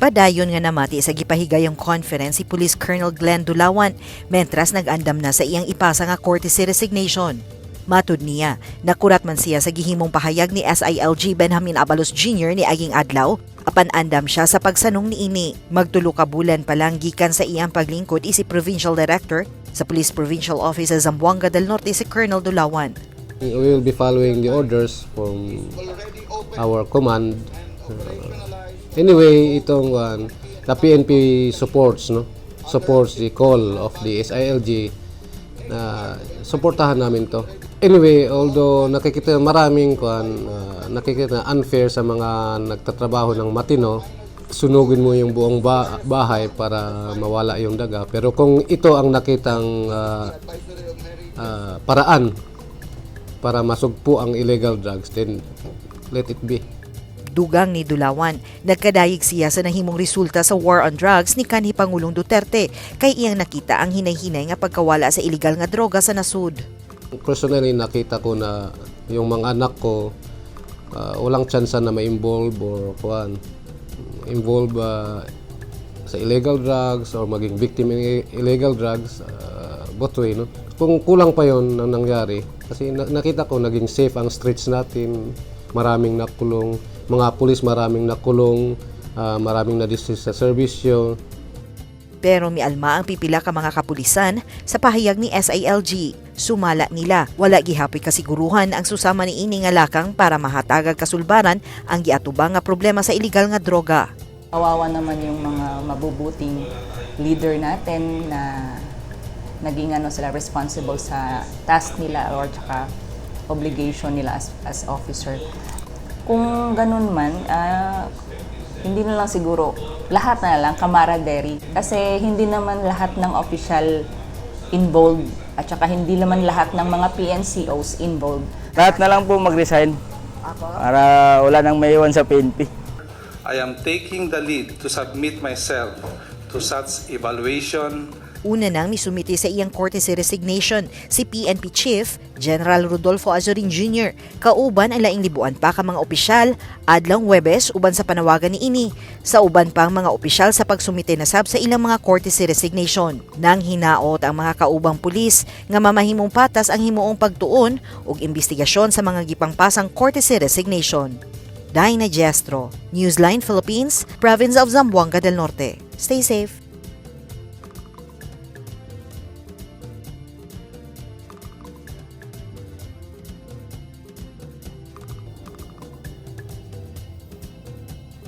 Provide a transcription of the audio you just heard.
Padayon nga namati sa gipahigayong conference si Police Colonel Glenn Dulawan, mentras nag-andam na sa iyang ipasa nga courtesy resignation. Matud niya, nakurat man siya sa gihimong pahayag ni SILG Benjamin Abalos Jr. ni aging adlaw, apan andam siya sa pagsanong niini. Magtulo ka bulan pa lang gikan sa iyang paglingkod isip Provincial Director sa Police Provincial Office sa Zamboanga del Norte si Colonel Dulawan. We will be following the orders from our command. Anyway, itong the PNP supports, no, supports the call of the SILG na suportahan namin to. Anyway, although nakikita maraming kuan, nakikita na unfair sa mga nagtatrabaho ng matino, sunugin mo yung buong bahay para mawala yung daga. Pero kung ito ang nakitang paraan para masugpo ang illegal drugs, then let it be. Dugang ni Dulawan, nagkadayig siya sa nahimong resulta sa war on drugs ni kanhi Pangulong Duterte kay iyang nakita ang hinay-hinay nga pagkawala sa illegal nga droga sa nasud. Personally, nakita ko na yung mga anak ko, walang chance na ma-involve or kuan, involve sa illegal drugs or maging victim in illegal drugs, both way, no? Kung kulang pa yon ang nangyari, kasi nakita ko naging safe ang streets natin, maraming nakulong, mga pulis maraming nakulong, maraming na sa serbisyo. Pero mialma ang pipila ka mga kapulisan sa pahayag ni SILG. Sumala nila, wala gihapoy kasiguruhan ang susama ni ini nga lakang para mahatagag kasulbaran ang giatubang nga problema sa illegal nga droga. Kawawa naman yung mga mabubuting leader natin na naging ano sila, responsible sa task nila or tsaka obligation nila as officer. Kung ganun man, hindi na lang siguro, lahat na lang, camaraderie. Kasi hindi naman lahat ng official involved at saka hindi naman lahat ng mga PNCOs involved. Lahat na lang po mag-resign para wala nang maiwan sa PNP. I am taking the lead to submit myself to such evaluation. Una nang misumite sa iyang courtesy resignation si PNP Chief General Rodolfo Azurin Jr. Kauban ang laing libuan pa ka mga opisyal adlawng Huwebes uban sa panawagan ni ini sa uban pang mga opisyal sa pagsumite na sab sa ilang mga courtesy resignation. Nang hinaot ang mga kaubang pulis nga mamahimong patas ang himuong pagtuon ug imbestigasyon sa mga gipangpasang courtesy resignation. Dinah Gestro, Newsline Philippines, Province of Zamboanga del Norte. Stay safe.